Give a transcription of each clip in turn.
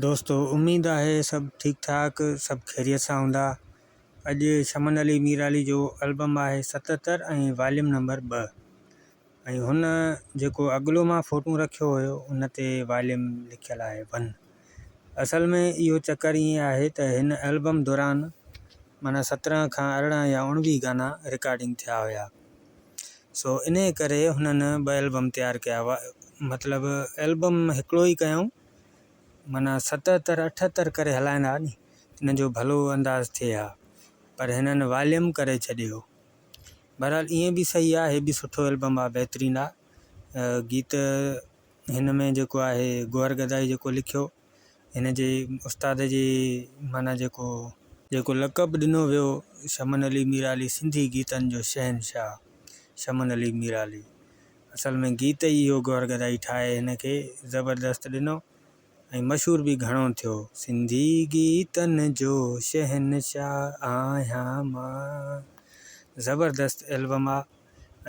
دوستو اميد آهي سڀ ٺيڪ ٺاڪ سڀ خيريت سان هوندا. اڄ شمن علي ميرالي جو البم آهي 77 ۽ واليم نمبر 2 ۽ هن جيڪو اڳلو مان فوٽو رکيو هيو ان تي واليم لکيل آهي ون. اصل ۾ اهو چڪر ائين آهي ته هن البم دوران معنيٰ 17 کان 18 يا 19 گانا رڪارڊنگ ٿيا هيا سو انهي ڪري هنن ٻه البم تيار ڪيا مطلب البم هڪڙو ئي ڪيائون معنيٰ 77 78 ڪري هلائين ها ني ان جو ڀلو انداز ٿئي ها پر هنن واليم ڪري ڇڏيو. بهرحال ائين به صحيح آ هي به سٺو البم آ بهترين آ گيت هن ۾ جيڪو آهي گوهر گدائي جيڪو لکيو هن جي استاد جي معنيٰ جيڪو جيڪو لقب ڏنو ويو شمن علي ميرالي سنڌي گيتن جو شهنشاهه شمن علي ميرالي اصل ۾ گيت ئي اهو گوهر گدائي ٺاهي هن کي زبردست ڏنو ۽ مشهور به گهڻو ٿيو. سنڌي گيتن جو شهنشاهه آهيان مان. زبردست البم آ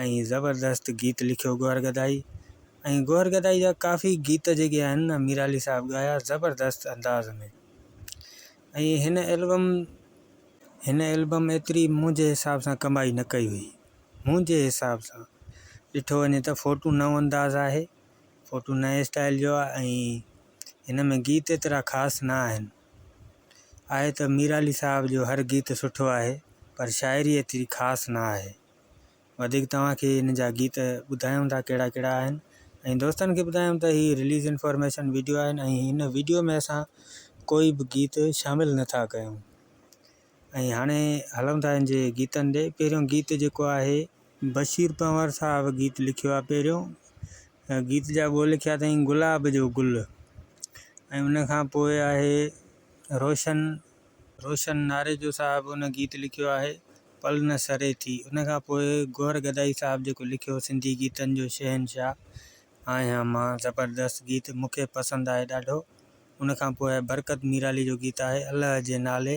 ۽ زبردست گيت لکيو گوهر گدائي ۽ گوهر گدائي جا ڪافي گيت جيڪي آهن نه ميرالي صاحب ڳايا زبردست انداز ۾ ۽ هن البم هن البم ايتري منهنجي حساب سان ڪمائي نه ڪئي هئي منهنجي حساب سان ڏٺو وڃي ته فوٽو نئون انداز آهي فوٽو نئين اسٽائيل جو آهي ۽ هن ۾ گيت ايترا خاص نه آهن. آهي ته ميرالي صاحب جو هر گيت سٺو آهي پر شاعري ايتري خاص نه آهي. وڌيڪ توهان کي هن جا گيت ٻڌايون ٿا ڪهڙا ڪهڙا آهن ۽ دوستن کي ٻڌايون ته هي رليز انفارميشن ويڊيو آهن ۽ هن ويڊيو ۾ اسان ڪوئي به گيت شامل نه ٿا ڪيون ۽ هاڻي هلون ٿا هن جي گيتن ڏي پهريون گيت جيڪو آهي بشير پنهور صاحب گيت لکيو آهي پهريون گيت جا ٻول لکيا اٿائين گلاب جو گل ۽ ان کان پوء آهي روشن روشن ناريجو صاحب ان گيت لکيو آهي پل نه سري ٿي ان کان پوء گوهر گدائي صاحب جيڪو لکيو سنڌي گيتن جو شهنشاهه آهيان مان زبردست گيت مون کي پسند آهي ڏاڍو ان کان پوء برڪت ميرالي جو گيت آهي الله جي نالي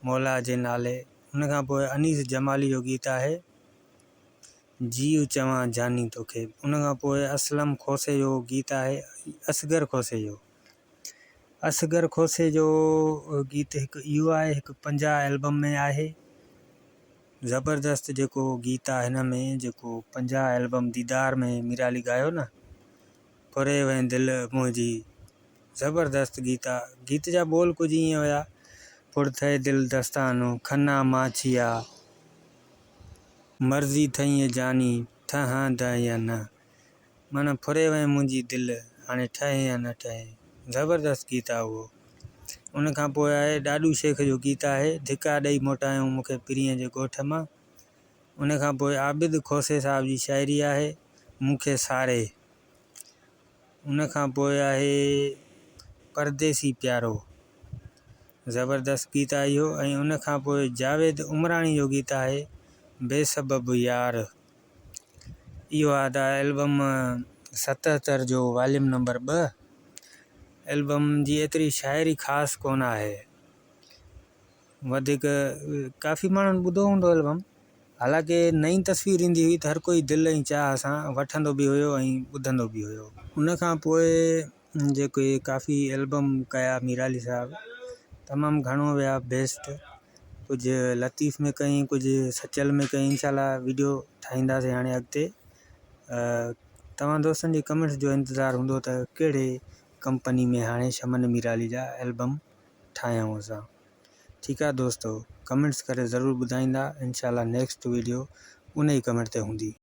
مولا جي نالي ان کان پوء انيس جمالي جو گيت آهي جيء چوان جاني توکي ان کان پوء اسلم کوسي جو گيت آهي اصغر کوسي جو اصغر کوسي جو گيت هڪ اهو آهي هڪ 50 البم ۾ آهي زبردست جيڪو گيت آهي هن ۾ جيڪو 50 البم ديدار ۾ ميرالي ڳايو نه پري وئين دل منهنجي زبردست گيت آ گيت جا ٻول ڪجهه ائين هيا پڙ ٿئي دل دستانو کنا ماڇيا مرضي ٿئين جاني ٺهندء يا نه معنيٰ ڦري وئين منهنجي دل هاڻي ٺهين يا نه ٺهين زبردست گيت آ اهو ان کان پوء آهي ڏاڏو شيخ جو گيت آهي ڌڪا ڏئي موٽايائون مون کي پرينء جي ڳوٺ مان ان کان پوء عابد کوسي صاحب جي شاعري آهي مون کي ساري ان کان پوء آهي پرديسي پيارو زبردست گيت آهي اهو ۽ ان کان پوء جاويد عمراڻي جو گيت آهي بي سبب يار اهو آهي ادا البم 77 جو واليم نمبر 2 البم جي ايتري شاعري خاص ڪونه آهي وڌيڪ ڪافي ماڻهن ٻڌو هوندو البم حالانڪه نئين تصوير ايندي هئي ته هر ڪوئي دل ۽ چاهه سان وٺندو به هيو ۽ ٻڌندو به هيو. ان کان پوء جيڪي ڪافي البم ڪيا ميرالي صاحب تمام گهڻو ويا بيسٽ ڪجهه لطيف ۾ ڪئين ڪجهه سچل ۾ ڪئين انشاء الله ويڊيو ٺاهينداسين هاڻي اڳتي توهان دوستن جي ڪمينٽس جو انتظار هوندو ته ڪهڙي ڪمپني ۾ هاڻي شمن ميرالي جا البم ٺاهيون اسان. ٺيڪ آ دوستو ڪمينٽس ڪري ضرور ٻڌائيندا انشاء الله نيڪسٽ ويڊيو انهي ڪمينٽ تي هوندي.